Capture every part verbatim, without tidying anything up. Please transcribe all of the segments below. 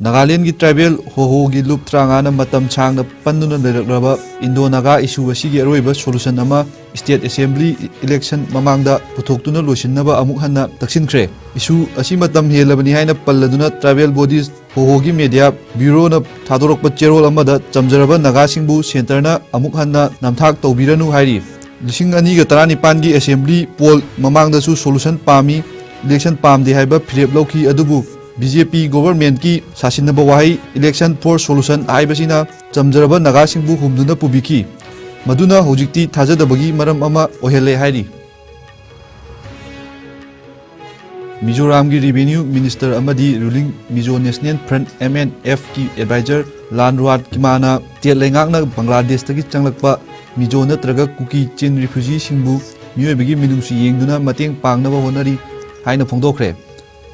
ꯅꯥꯒꯥꯂꯦꯟꯒꯤ tribal ꯍꯣꯍꯣꯒꯤ ꯂꯨꯞ ꯇꯔꯥꯃꯉꯥꯅ ꯃꯇꯝ ꯁꯥꯡꯅ ꯄꯟꯗꯨꯅ ꯂꯩꯔꯛꯂꯕ ꯏꯟꯗꯣ ꯅꯥꯒꯥ ꯏꯁꯨ ꯑꯁꯤꯒꯤ ꯑꯔꯣꯏꯕ ꯁꯣꯂꯨꯁꯟ ꯑꯃ ꯁ꯭ꯇꯦꯠ ꯑꯦꯁꯦꯝꯕ꯭ꯂꯤ ꯏꯂꯦꯛꯁꯟ ꯃꯃꯥꯡꯗ ꯄꯨꯊꯣꯛꯇꯨꯅ ꯂꯣꯏꯁꯤꯟꯅꯕ ꯑꯃꯨꯛ ꯍꯟꯅ ꯇꯛꯁꯤꯟꯈ꯭ꯔꯦ꯫ ꯏꯁꯨ ꯑꯁꯤ ꯃꯇꯝ ꯍꯦꯜꯂꯕꯅꯤ ꯍꯥꯏꯅ ꯄꯜꯂꯗꯨꯅ ꯇ꯭ꯔꯥꯏꯕꯦꯜ ꯕꯣꯗꯤꯁ ꯍꯣꯍꯣꯒꯤ ꯃꯦꯗꯤꯌꯥ ꯕ꯭ꯌꯨꯔꯣꯅ ꯊꯥꯗꯣꯔꯛꯄ ꯆꯦꯔꯣꯜ ꯑꯃꯗ ꯆꯝꯖꯔꯕ ꯅꯥꯒꯥꯁꯤꯡꯕꯨ ꯁꯦꯟꯇꯔꯅ ꯑꯃꯨꯛ ꯍꯟꯅ ꯅꯝꯊꯥꯛ ꯇꯧꯕꯤꯔꯅꯨ ꯍꯥꯏꯔꯤ꯫ ꯂꯤꯁꯤꯡ ꯑꯅꯤꯒ ꯇꯔꯥꯅꯤꯄꯥꯟꯒꯤ ꯑꯦꯁꯦꯝꯕ꯭ꯂꯤ ꯄꯣꯜ ꯃꯃꯥꯡꯗꯁꯨ ꯁꯣꯂꯨꯁꯟ ꯄꯥꯝꯃꯤ, ꯏꯂꯦꯛꯁꯟ ꯄꯥꯝꯗꯦ ꯍꯥꯏꯕ ꯐꯤꯔꯦꯞ ꯂꯧꯈꯤ꯫ ꯑꯗꯨꯕꯨ ꯕꯤ ꯖꯦ ꯄꯤ ꯒꯣꯚꯔꯟꯃꯦꯟꯠꯀꯤ ꯁꯥꯁꯤꯟꯅꯕ ꯋꯥꯍꯩ election for solution ꯍꯥꯏꯕꯁꯤꯅ ꯆꯝꯖꯔꯕ ꯅꯥꯒꯥꯁꯤꯡꯕꯨ ꯍꯨꯝꯗꯨꯅ ꯄꯨꯕꯤꯈꯤ꯫ ꯃꯗꯨꯅ ꯍꯧꯖꯤꯛꯇꯤ ꯊꯥꯖꯗꯕꯒꯤ ꯃꯔꯝ ꯑꯃ ꯑꯣꯏꯍꯜꯂꯦ ꯍꯥꯏꯔꯤ꯫ ꯃꯤꯖꯣꯔꯥꯝꯒꯤ ꯔꯦꯚꯤꯅ꯭ꯌꯨ ꯃꯤꯅꯤꯁꯇꯔ ꯑꯃꯗꯤ ruling Mizo national front, M N ꯑꯦꯐꯀꯤ ꯑꯦꯗꯚꯥꯏꯖꯔ ꯂꯥꯟ ꯔꯨꯋꯥꯠ ꯀꯤꯃꯥꯅ ꯁ꯭ꯇꯦꯠ ꯂꯩꯉꯥꯛꯅ ꯕꯪꯒ꯭ꯂꯥꯗꯦꯁꯇꯒꯤ ꯆꯪꯂꯛꯄ ꯃꯤꯖꯣ ꯅꯠꯇ꯭ꯔꯒ ꯀꯨꯀꯤ ꯆꯤꯟ ꯔꯤꯐ꯭ꯌꯨꯖꯤꯁꯤꯡꯕꯨ ꯃꯤꯑꯣꯏꯕꯒꯤ ꯃꯤꯅꯨꯡꯁꯤ ꯌꯦꯡꯗꯨꯅ ꯃꯇꯦꯡ ꯄꯥꯡꯅꯕ ꯍꯣꯠꯅꯔꯤ ꯍꯥꯏꯅ ꯐꯣꯡꯗꯣꯛꯈ꯭ꯔꯦ꯫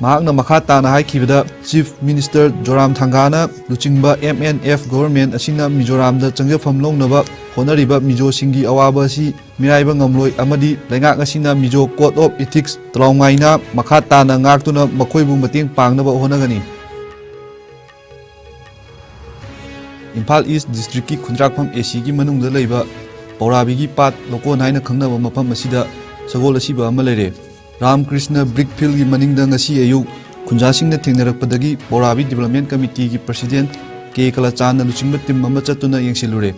ꯃꯍꯥꯛꯅ ꯃꯈꯥ ꯇꯥꯅ ꯍꯥꯏꯈꯤꯕꯗ, ꯆꯤꯐ ꯃꯤꯅꯤꯁꯇꯔ ꯖꯣꯔꯥꯝ ꯊꯪꯒꯥꯅ ꯂꯨꯆꯤꯡꯕ ꯑꯦꯝ ꯑꯦꯟ ꯑꯦꯐ ꯒꯣꯚꯔꯟꯃꯦꯟꯠ ꯑꯁꯤꯅ ꯃꯤꯖꯣꯔꯥꯝꯗ ꯆꯪꯖꯐꯝ ꯂꯧꯅꯕ ꯍꯣꯠꯅꯔꯤꯕ ꯃꯤꯖꯣꯁꯤꯡꯒꯤ ꯑꯋꯥꯕ ꯑꯁꯤ ꯃꯤꯔꯥꯏꯕ ꯉꯝꯂꯣꯏ ꯑꯃꯗꯤ ꯂꯩꯉꯥꯛ ꯑꯁꯤꯅ ꯃꯤꯖꯣ ꯀꯣꯗ ꯑꯣꯐ ꯏꯊꯤꯛꯁ ꯇꯔꯥꯃꯉꯥꯅ ꯃꯈꯥ ꯇꯥꯅ ꯉꯥꯛꯇꯨꯅ ꯃꯈꯣꯏꯕꯨ ꯃꯇꯦꯡ ꯄꯥꯡꯅꯕ ꯍꯣꯠꯅꯒꯅꯤ꯫ ꯏꯝꯐꯥꯜ ꯏꯁ꯭ꯠ ꯗꯤꯁꯇ꯭ꯔꯤꯛꯀꯤ ꯈꯨꯟꯗ꯭ꯔꯥꯛꯐꯝ ꯑꯦ ꯁꯤꯒꯤ ꯃꯅꯨꯡꯗ ꯂꯩꯕ ꯄꯧꯔꯥꯕꯤꯒꯤ ꯄꯥꯠ ꯂꯣꯀꯣꯟ ꯍꯥꯏꯅ ꯈꯪꯅꯕ ꯃꯐꯝ ꯑꯁꯤꯗ ꯁꯒꯣꯜ ꯑꯁꯤꯕ ꯑꯃ ꯂꯩꯔꯦ꯫ ꯔꯥꯝꯀ꯭ꯔꯤꯁꯅ ꯕ꯭ꯔꯤꯛ ꯐꯤꯜꯒꯤ ꯃꯅꯤꯡꯗ ꯉꯁꯤ ꯑꯌꯨꯛ ꯈꯨꯟꯖꯥꯁꯤꯡꯅ ꯊꯦꯡꯅꯔꯛꯄꯗꯒꯤ ꯄꯧꯔꯥꯕꯤ ꯗꯤꯕꯦꯂꯞꯃꯦꯟꯠ ꯀꯃꯤꯇꯤꯒꯤ ꯄ꯭ꯔꯁꯤꯗꯦꯟꯠ ꯀꯦ ꯀꯂꯆꯥꯟꯅ ꯂꯨꯆꯤꯡꯕ ꯇꯤꯝ ꯑꯃ ꯆꯠꯇꯨꯅ ꯌꯦꯡꯁꯤꯜꯂꯨꯔꯦ꯫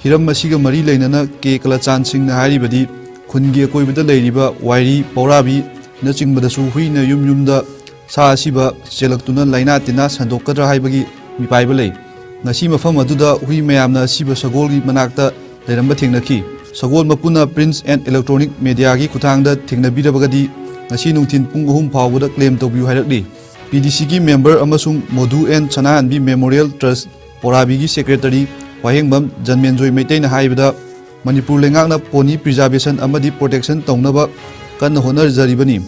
ꯍꯤꯔꯝ ꯑꯁꯤꯒ ꯃꯔꯤ ꯂꯩꯅꯅ ꯀꯦ ꯀꯂꯆꯥꯟ ꯁꯤꯡꯅ ꯍꯥꯏꯔꯤꯕꯗꯤ, ꯈꯨꯟꯒꯤ ꯑꯀꯣꯏꯕꯗ ꯂꯩꯔꯤꯕ ꯋꯥꯏꯔꯤ, ꯄꯧꯔꯥꯕꯤꯅꯆꯤꯡꯕꯗꯁꯨ ꯍꯨꯏꯅ ꯌꯨꯝ ꯌꯨꯝꯗ ꯁꯥ ꯑꯁꯤꯕ ꯆꯦꯜꯂꯛꯇꯨꯅ ꯂꯥꯏꯅꯥ ꯇꯤꯟꯅꯥ ꯁꯟꯗꯣꯛꯀꯗ꯭ꯔꯥ ꯍꯥꯏꯕꯒꯤ ꯃꯤꯄꯥꯏꯕ ꯂꯩ꯫ ꯉꯁꯤ ꯃꯐꯝ ꯑꯗꯨꯗ ꯍꯨꯏ ꯃꯌꯥꯝꯅ ꯑꯁꯤꯕ ꯁꯒꯣꯜꯒꯤ ꯃꯅꯥꯛꯇ ꯂꯩꯔꯝꯕ ꯊꯦꯡꯅꯈꯤ꯫ ꯁꯒꯣꯜ ꯃꯄꯨꯅ Print and Electronic Mediaꯒꯤ ꯈꯨꯠꯊꯥꯡꯗ ꯊꯦꯡꯅꯕꯤꯔꯕꯒꯗꯤ ꯉꯁꯤ ꯅꯨꯡꯊꯤꯜ ꯄꯨꯡ ꯑꯍꯨꯝ ꯐꯥꯎꯕꯗ claim ꯇꯧꯕꯤꯌꯨ ꯍꯥꯏꯔꯛꯂꯤ꯫ ꯄꯤ ꯗꯤ ꯁꯤꯒꯤ ꯃꯦꯝꯕꯔ ꯑꯃꯁꯨꯡ ꯃꯣꯙꯨ ꯑꯦꯟ ꯁꯅꯥꯍꯟꯕꯤ ꯃꯦꯃꯣꯔꯤꯌꯦꯜ ꯇ꯭ꯔꯁꯠ ꯄꯣꯔꯥꯕꯤꯒꯤ ꯁꯦꯀ꯭ꯔꯦꯇꯔꯤ ꯋꯥꯍꯦꯡꯕꯝ ꯖꯟꯃꯦꯟꯖꯣꯏ ꯃꯩꯇꯩꯅ ꯍꯥꯏꯕꯗ, ꯃꯅꯤꯄꯨꯔ ꯂꯩꯉꯥꯛꯅ ꯄꯣꯅꯤ ꯄ꯭ꯔꯤꯖꯥꯔꯕꯦꯁꯟ ꯑꯃꯗꯤ ꯄ꯭ꯔꯣꯇꯦꯛꯁꯟ ꯇꯧꯅꯕ ꯀꯟꯅ ꯍꯣꯠꯅꯖꯔꯤꯕꯅꯤ꯫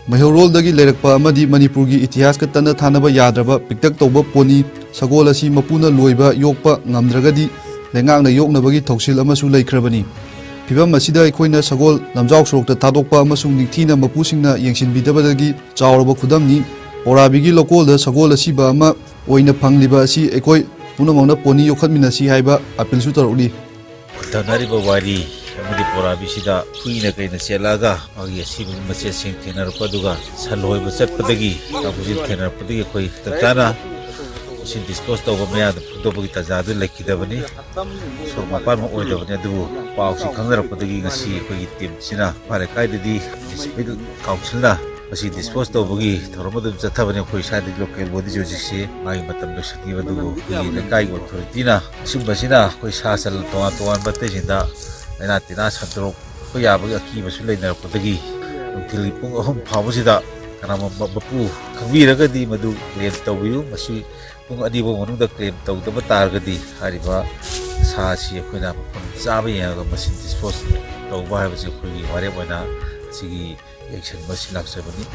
ꯃꯩꯍꯧꯔꯣꯜꯗꯒꯤ ꯂꯩꯔꯛꯄ ꯑꯃꯗꯤ ꯃꯅꯤꯄꯨꯔꯒꯤ ꯏꯇꯤꯍꯥꯁꯀ ꯇꯠꯅ ꯊꯥꯅꯕ ꯌꯥꯗ꯭ꯔꯕ ꯄꯤꯛꯇꯛ ꯇꯧꯕ ꯄꯣꯅꯤ ꯁꯒꯣꯜ ꯑꯁꯤ ꯃꯄꯨꯅ ꯂꯣꯏꯕ ꯌꯣꯛꯄ ꯉꯝꯗ꯭ꯔꯒꯗꯤ ꯂꯩꯉꯥꯛꯅ ꯌꯣꯛꯅꯕꯒꯤ ꯊꯧꯁꯤꯜ ꯑꯃꯁꯨ ꯂꯩꯈ꯭ꯔꯕꯅꯤ꯫ ꯐꯤꯚꯝ ꯑꯁꯤꯗ ꯑꯩꯈꯣꯏꯅ ꯁꯒꯣꯜ ꯂꯝꯖꯥꯎ ꯁꯣꯔꯣꯛꯇ ꯊꯥꯗꯣꯛꯄ ꯑꯃꯁꯨꯡ ꯅꯤꯡꯊꯤꯅ ꯃꯄꯨꯁꯤꯡꯅ ꯌꯦꯡꯁꯤꯟꯕꯤꯗꯕꯗꯒꯤ ꯆꯥꯎꯔꯕ ꯈꯨꯗꯝꯅꯤ꯫ ꯄꯧꯔꯥꯕꯤꯒꯤ ꯂꯧꯀꯣꯜꯗ ꯁꯒꯣꯜ ꯑꯁꯤꯕ ꯑꯃ ꯑꯣꯏꯅ ꯐꯪꯂꯤꯕ ꯑꯁꯤ ꯑꯩꯈꯣꯏ ꯄꯨꯝꯅꯃꯛꯅ ꯄꯣꯅꯤ ꯌꯣꯛꯈꯠꯃꯤꯟꯅꯁꯤ ꯍꯥꯏꯕ ꯑꯄꯤꯜꯁꯨ ꯇꯧꯔꯛꯂꯤ꯫ ꯈꯨꯟꯊꯅꯔꯤꯕ ꯋꯥꯔꯤ ꯑꯃꯗꯤ ꯄꯧꯔꯥꯕꯤꯁꯤꯗ ꯍꯨꯏꯅ ꯀꯩꯅ ꯆꯦꯜꯂꯛꯑꯒ ꯃꯥꯒꯤ ꯑꯁꯤꯕꯒꯤ ꯃꯆꯦꯠꯁꯤꯡ ꯊꯦꯡꯅꯔꯛꯄ, ꯑꯗꯨꯒ ꯁꯟ ꯂꯣꯏꯕ ꯆꯠꯄꯗꯒꯤ ꯇꯥꯡꯈꯨꯜꯁꯤꯡ ꯊꯦꯡꯅꯔꯛꯄꯗꯒꯤ ꯑꯩꯈꯣꯏ ꯆꯞ ꯆꯥꯅ ꯃꯁꯤ ꯗꯤꯁꯄꯣꯖ ꯇꯧꯕ ꯃꯌꯥꯝꯗ ꯐꯣꯡꯗꯣꯛꯄꯒꯤ ꯇꯥꯟꯖꯥꯗꯨ ꯂꯩꯈꯤꯗꯕꯅꯤ꯫ ꯁꯣꯔꯣꯛ ꯃꯄꯥꯟꯃꯛ ꯑꯣꯏꯗꯕꯅꯤ, ꯑꯗꯨꯕꯨ ꯄꯥꯎꯁꯤ ꯈꯪꯅꯔꯛꯄꯗꯒꯤ ꯉꯁꯤ ꯑꯩꯈꯣꯏꯒꯤ ꯇꯤꯝꯁꯤꯅ ꯏꯝꯐꯥꯜ ꯂꯩꯀꯥꯏꯗꯗꯤ ꯃ꯭ꯌꯨꯅꯤꯁꯤꯄꯦꯜ ꯀꯥꯎꯟꯁꯤꯜꯅ ꯃꯁꯤ ꯗꯤꯁꯄꯣꯖ ꯇꯧꯕꯒꯤ ꯊꯧꯔꯝ ꯑꯗꯨꯝ ꯆꯠꯊꯕꯅꯤ꯫ ꯑꯩꯈꯣꯏ ꯁ꯭ꯋꯥꯏꯗꯗꯤ ꯂꯣꯀꯦꯜ ꯕꯣꯗꯤꯁꯨ ꯍꯧꯖꯤꯛꯁꯤ ꯃꯥꯒꯤ ꯃꯇꯝ ꯂꯣꯏꯁꯤꯟꯈꯤꯕ, ꯑꯗꯨꯕꯨ ꯑꯩꯈꯣꯏꯒꯤ ꯂꯩꯀꯥꯏꯒꯤ ꯑꯣꯊꯣꯔꯤꯇꯤꯅ ꯑꯁꯤꯒꯨꯝꯕꯁꯤꯅ ꯑꯩꯈꯣꯏ ꯁꯥ ꯁꯟ ꯇꯣꯉꯥꯟ ꯇꯣꯉꯥꯟꯕ ꯑꯇꯩꯁꯤꯡꯗ ꯂꯥꯏꯅꯥ ꯇꯤꯟꯅꯥ ꯁꯟꯗꯣꯔꯛꯄ ꯌꯥꯕꯒꯤ ꯑꯀꯤꯕꯁꯨ ꯂꯩꯅꯔꯛꯄꯗꯒꯤ ꯅꯨꯡꯊꯤꯜꯒꯤ ꯄꯨꯡ ꯑꯍꯨꯝ ꯐꯥꯎꯕꯁꯤꯗ ꯀꯅꯥꯒꯨꯝꯕ ꯃꯄꯨ ꯈꯪꯕꯤꯔꯒꯗꯤ ꯃꯗꯨ ꯀ꯭ꯂꯦꯝ ꯇꯧꯕꯤꯌꯨ꯫ ꯃꯁꯤ ꯄꯨꯡ ꯑꯅꯤ ꯐꯥꯎ ꯃꯅꯨꯡꯗ ꯀ꯭ꯂꯦꯝ ꯇꯧꯗꯕ ꯇꯥꯔꯒꯗꯤ ꯍꯥꯏꯔꯤꯕ ꯁꯥ ꯑꯁꯤ ꯑꯩꯈꯣꯏꯅ ꯃꯐꯝ ꯆꯥꯕ ꯌꯦꯡꯉꯒ ꯃꯁꯤ ꯗꯤꯁꯄꯣꯖ ꯇꯧꯕ ꯍꯥꯏꯕꯁꯤ ꯑꯩꯈꯣꯏꯒꯤ ꯋꯥꯔꯦꯞ ꯑꯣꯏꯅ ꯁꯤꯒꯤ ꯌꯦꯡꯁꯤꯟꯕ ꯑꯁꯤ ꯂꯥꯛꯆꯕꯅꯤ꯫